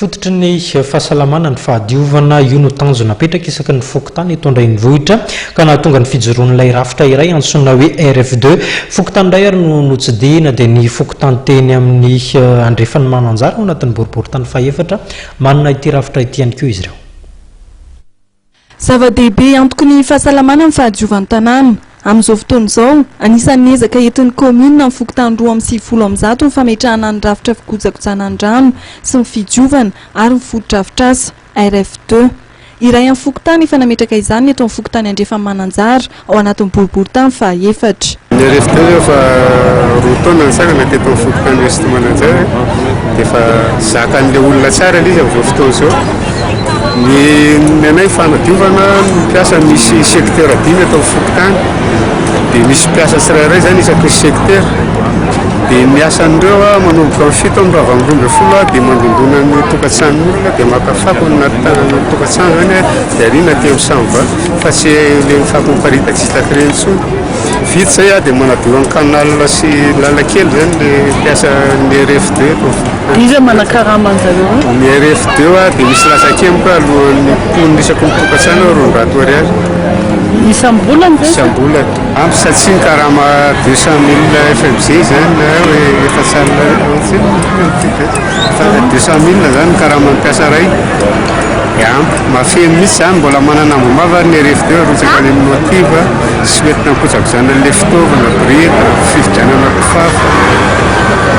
Fototry ny fahasalamana ny fahadiovana, io no tanjona apetraka isaky ny fokontany eto an-drenivohitra ka nahatonga ny fijoroan'ilay rafitra iray antsoina hoe RF2. Fokontany iray ary no notsidihina dia ny fokontany teny amin'ny andrefan'i Mananjara ao anatin'ny boriborintany fahefatra. Manana ity rafitra ity ihany koa izy ireo. Zava-dehibe antoky ny fahasalamana ny fahadiovan'ny tanàna. Amin'izao fotoana izao, anisan'ny ezaka entin'ny kaominina amin'ny fokontany 192 ny fametrahana ny rafitra fikojakojana ny rano sy ny fidiovana ary ny fotodrafitrasa, RF2. Iray amin'ny fokontany efa nametraka izany ny eto amin'ny fokontany Andrefan'i Mananjara, ao anatin'ny boriborintany fahaefatra. Ny RF2 zao efa roa taona nitsangana teto amin'ny fokontany Ouest Mananjary dia efa zakan'ilay olona tsara ilay izy amin'izao fotoana izao. Ny ny anay fanadiovana ny mpiasa misy secteur dimy eto amin'ny fokontany dia misy mpiasa tsirairay zany isaky ny secteur dia ny asan'ireo manomboka amin'ny fito amin'ny valo amby 12 dia mandondona ny tokantranon'olona dia maka fako ny anaty tanana tokantrano zany dia ariana aty amin'ny Samba fa tsy le fako miparitaka tsy hitako ireny intsony. Vita izay aho dia manadio ny canal sy lalan-kely zany le mpiasa ny RF2 eto. Iza manakarama an'zareo eo? Ny RF2 dia misy latsakemboka alohan'ny mponina isaky ny tokantrano 200 ariary. Isam-bolana ve? Isam-bolana. Ampy satria ny karama 200 000 FMG zany na hoe 400 fa 200 000 zany ny karaman'ny mpiasa iray. Dia ampy, mahafehy mihitsy izany, mbola manana ambim-bava ary ny RFD arotsaka any amin'ny Motiv sy hoentina hikojakojana an'ilay fitaovana, biriky, fividianana kifafa.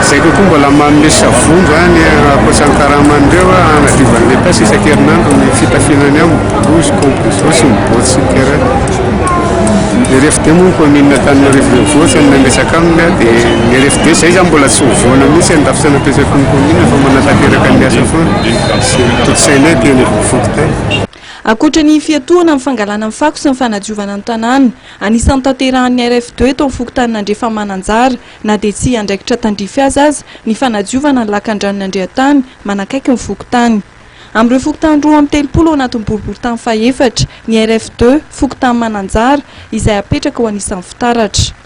Izay kokoa mbola manome savony izany ankoatra ny karaman'ireo hanadiovan'ilay mpiasa isan-kerinandro ny fitafiana any aminy, blouse, compresso sy ny bottes sy ny kera. Ny RFD moa ny commune Antananarivo Renivohitra no nametraka aminy dia ny RFD izay izany mbola tsy hovoana mihitsy ny rafitra napetraky ny commune fa manatanteraka ny asa foana sy ny tontosainay aty anivon'ny fokontany. Ankoatra ny fiatohana amin'ny fangalana ny fako sy ny fanadiovana ny tanàna, anisan'ny tanterahan'ny RF2 eto amin'ny fokontanin'Andrefamananjara, na dia tsy andraikitra tandrify azy aza, ny fanadiovana ny lakandranon'Andriantany manakaiky ny fokontany. Amin'ireo fokontany 32 ao anatin'ny boriborintany fahefatra, ny RF2, fokontany Mananjara, izay apetraka ho anisan'ny fitaratra.